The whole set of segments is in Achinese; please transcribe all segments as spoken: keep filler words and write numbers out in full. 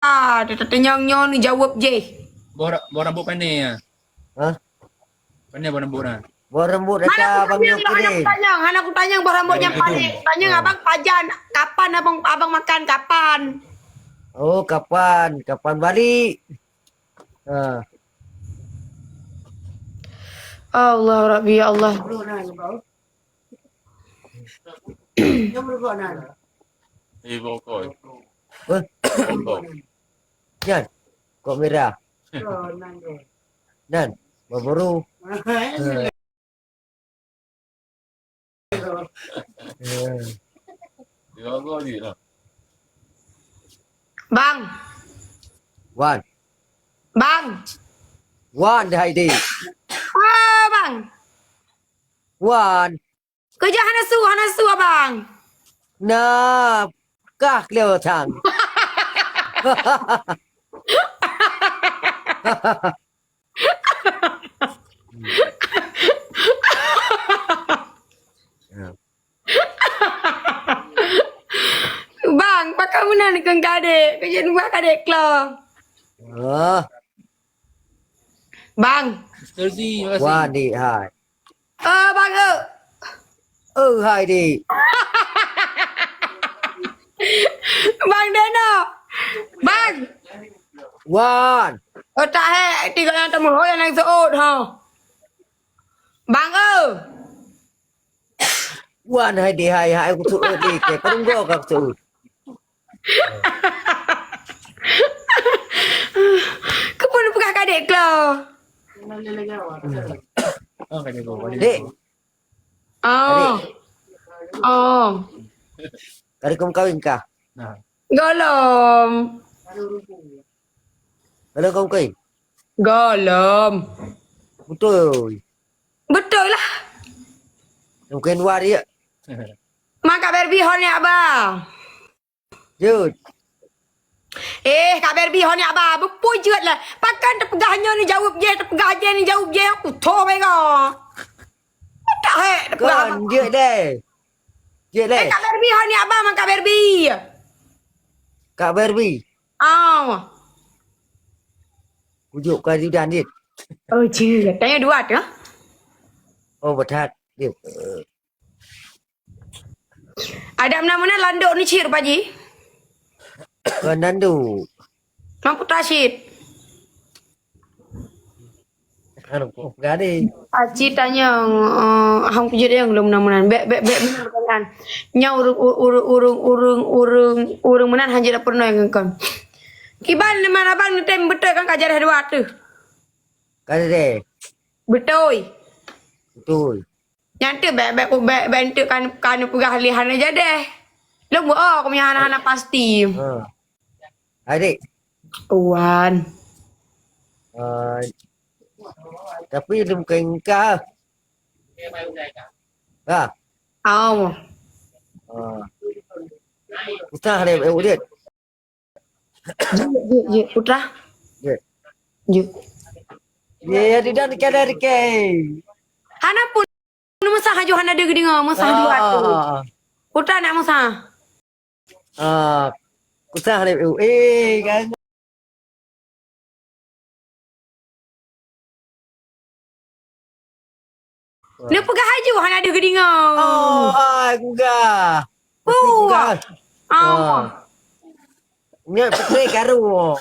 Ah, teunyang nyoe neujaweueb jih. Boh ra-, boh rambôt pane, ya? Hah? Pane boh rambôt, nah. Boh rambôt. Hana ata Abang kutanyong, Nyoe hana kirim. Kutanyong, hana kutanyong boh rambôt nyang pane. Kutanyong abang pajan, kapan abang, abang makan, kapan? Oh, kapan? Kapan balik? Ha. Allah Rabbi, ya Allah. Eh, bokoi. Hah? Bokoi. Nyan, kok merah. Nan, berburu. Ha. Bang. Wan. Bang. Wan, hai dik. Oh, bang. Wan. Keujak hana su, hana su, abang. Nah, kah kleo thang. Bang, pakon meunan keu kadek? Keu jeuet buah kadek klo. Oh. Bang. Mister Z, makasih. Wah, dik hai. Oh, bang, eh. Oh, hai, dik. Bang Deno. Bang. Wan. Oh, tak hai, tiga yang temu ho yang naik seut ha. Bang, eh. Wan hai deh hai, hai aku tu deh ke. Padum go ka aku tu. Keupeue peugah kadek klo? Dek. Oh. Kadek. Oh. Kadek kau kawin kah? Nah. Golom. Golom kau kawin? Golom. Betul. Betul lah. Bukan luar ya. Mak Kak Barbie hon ya ba. Jut. Eh, Kak Barbie hon ya ba. Beupui jut lah. Pakan teupeugah nyoe ni jaweueb jeh, teupeugah jeh ni jaweueb jeh. Aku tho mega. Tak hek teupeugah. Kon, jut deh. Jut deh. Eh, Kak Barbie hon ya ba, Mak Kak Barbie. Kak Barbie. Oh. Kujuk kau di dan dit. Oh, je. Tanya dua tu. Oh, betat. Dia. Ada meunan-meunan landok ni cit, Pak Ji? Bukan landok. Mampu tasit. Anu, oh, gading. Aci tanya, eh, hang pijit yang belum meunan-meunan. Bek, bek, bek, meunan pertanyaan. Nya urung, urung, urung meunan hanya dak pernah yang kon. Kiban leman abang netem betul kan kajarah dua tu. Kan deh. Betul. Betul. Nyan tu bèk, bèk, bèk, bèk enteuk kan, kan peugah lé hana jadeh. Lôn meu-o keu meunyo hana, hana pasti. Ha. Adik. Wan. Ah, tapi lôn keu engkau. Ha. Au. Ah. Usah deh, eh, Udin. Jeuet, jeuet, jeuet, Putra. Jeuet. Jeuet. Ya, ya, tidak dikada dikei. Hana pun, meusah aju hana deuh geudeungoe, meusah aju atu. Ah. Putra nak meusah. Ah, kusah lé, eh, kan. Neupeugah aju hana deuh geudeungoe. Oh, hai, gugah. Oh. Gugah. Oh. Ah. Nyak putri karu.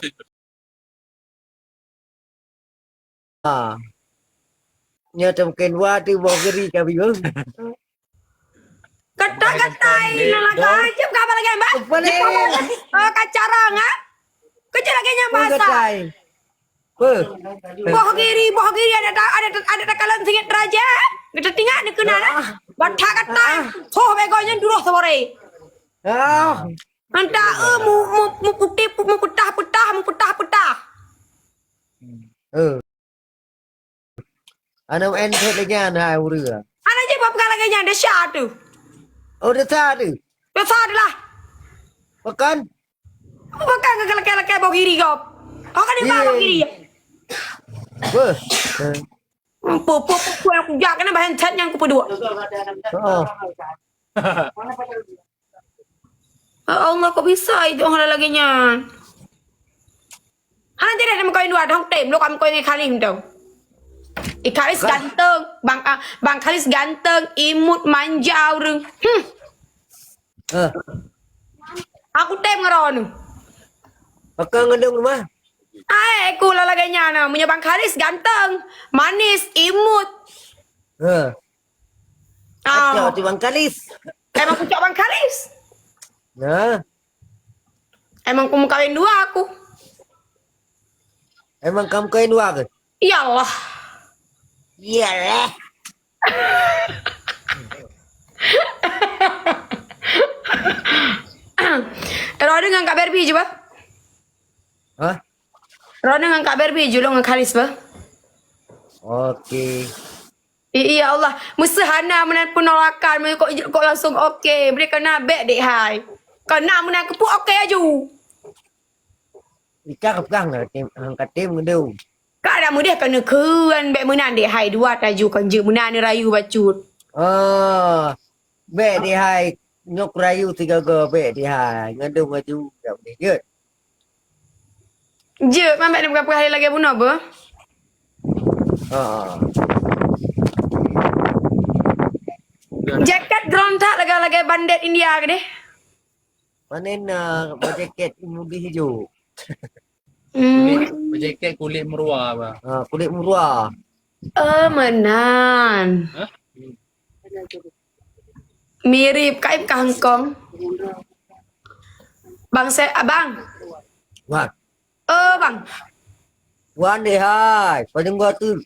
Ah. Nyak tem mungkin wati boh geri kami, oh. Katai-katai, nah, lagak aja, apa lagi, Mbak? Apa ni? Oh, kacarang, ah? Kerja lagi nyang bahasa. Katai. Apa? Boh giri, boh giri, ada ta-, ada ta-, ada takalon singit raja. Kita tinggal ni kena, ah. Batak katai. Ah. Soh, begonya duroh sore. Ah. Hantar, eh, mu, mu, mu putih, mu petah-petah, mu petah-petah. Eh. Aneuk N Z lagi nyan hai ureueng. Aneuk je buat peugah lagèe nyan, desya tu. Oh, desya tu. Desya tu lah. Pekan? Pekan ke lakèe-lakèe boh giri kop. Kau kan di boh giri. Beuh. Pu, pu, pu, pu, aku jak kena bahan chat nyang kupeudua. Oh. Ya Allah, kok bisa itu hal lagèe nyan? Kadang tem lo kamu kau yang Khalif tu. Ikalis ganteng, bang ah, bang Khalis ganteng, imut, manja urang. Hmm. Eh, Aku tem ngeron. Pakai ngedung rumah. Ai, aku lah laganya na. Punya bang Khalis ganteng, manis, imut. Eh, Ah, kacau tu Bang Kalis. Emang kucok bang Khalis. Nah, Emang aku mau kawin dua aku. Emang kamu kawin dua ke? Ya Allah. Iyalah. Rona dengan Kak Barbie cuba. Hah? Rona dengan Kak Barbie julung dengan Khalis bah. Oke. I- iya Allah, meseuhana meunan penolakan, meunan kok, kok langsung oke. Mereka nak bek dek hai. Kena meunan kepuk oke aju. Ika kepegang lah tim, angkat tim ngedung. Kak dah mudah kena keuan bek meunan dek hai dua taju kan je meunan ni rayu bacut. Oh, bek di hai nyok rayu tiga go bek di hai ngedung aju dak boleh jeuet. Je, mamak ni bukan perhali lagi bunoh bah. Ha. Jaket gerontak lagak-lagak bandit India ke deh. Mana nak berjaket ilmu di hijau? Hmm. Kulit berjaket kulit merua bah. Ha, kulit murah. Oh, meunan. Hah? Mirip kain kangkong. Bang saya abang. Wan. Oh, bang. Wan deh hai, pada gua tu.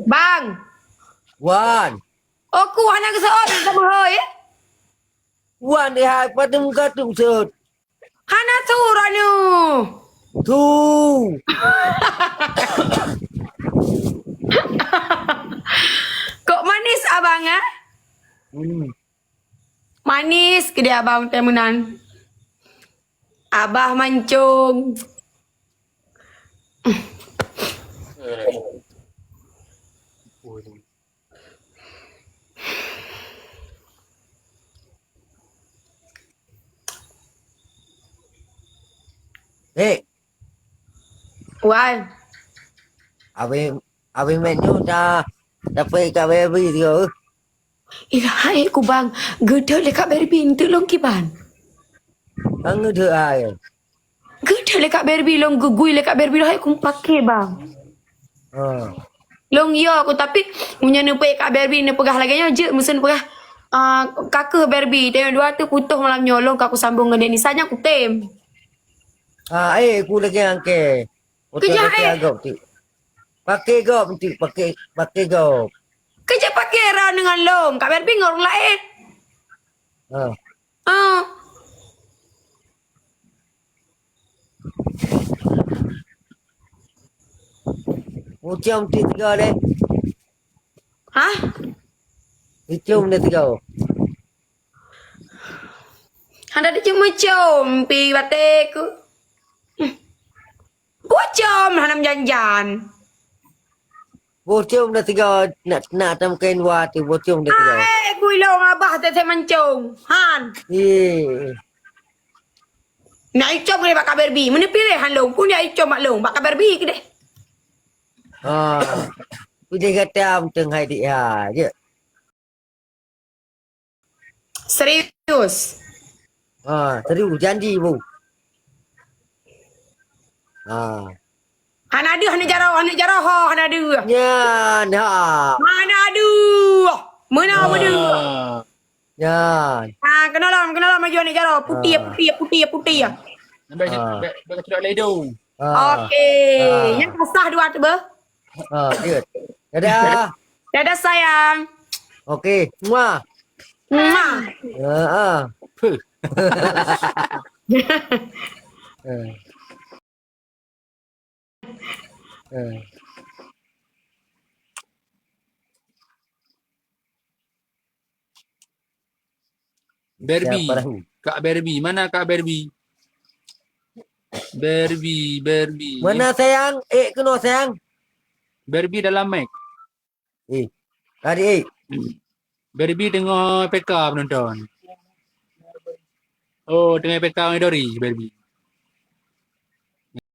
Bang. Wan. Oh, ku hana keuseuôt sama hoi. Wan deh hai, pada gua tu sut. Hana tu ranu. Tu. Kok manis abang ah? Hmm. Manis ke dia abang teh meunan. Abah mancung. Eh, Wan. Abis abis mat nyoe dah dapat kat Barbie tu. Ilahai ku bang, geudeuk lé Kak Barbie enteuk lôn kiban. Kan ngeudeuk ai. Geudeuk lé Kak Barbie lôn geugui lé Kak Barbie lôn hai ku paké bang. Ha. Lôn yo ku tapi meunyoe neupeuék Kak Barbie neupeugah lagée nyoe jeuet meuseuen peugah ah, ka keuh Barbie tayong dua tu putôh malam nyoe lôn ka kusambong ngon Denisa nyan kutem. Ha, eh, ku lagi angke. Oke, Kejap, oke, eh. Agok tu. Pakai gop tu, pakai pakai gop. Kejap pakai ra dengan lôn, Kak Barbie ngon ureueng laén. Ha. Ah. Mucam tu tiga deh. Hah? Mucam dia tiga. Hana dicuma-cum pi bateku. Ucom hana meujan-jan. Bocom dah tiga nak nak tam kain dua tu bocom dah tiga. Ai ku ilong abah teh mancung. Han. Eh, Nak icom ke bak Kak Barbie. Mana pilih han long pun dia icom mak long bak Kak Barbie ke deh. ha. Udah kata teng hai dia je. Serius. Ha, serius janji bu. Ha. Hana deuh, hana jaroe, hana jaroe ho, hana deuh. Nyan ha. Hana deuh. Mana mana. Ah, Nyan. Ha, kena lom, kena lom maju aneuk jaroe. Putih, Ah. putih, putih, putih. Nampak Ah. bek bek kacau dah ledong. Ha. Okey. Ah. Yang sah dua tu bah. Ha, dia. Dadah. Dadah sayang. Okey. Muah. Mwah. Ha. Ha. Puh. Ha. Ha. Barbie. Siapa tahu? Kak Barbie. Mana Kak Barbie? Barbie, Barbie. Mana sayang? Eh, kena sayang. Barbie dalam mic. Eh, tadi eh. Barbie tengah P K penonton. Oh, tengah P K Midori, Barbie.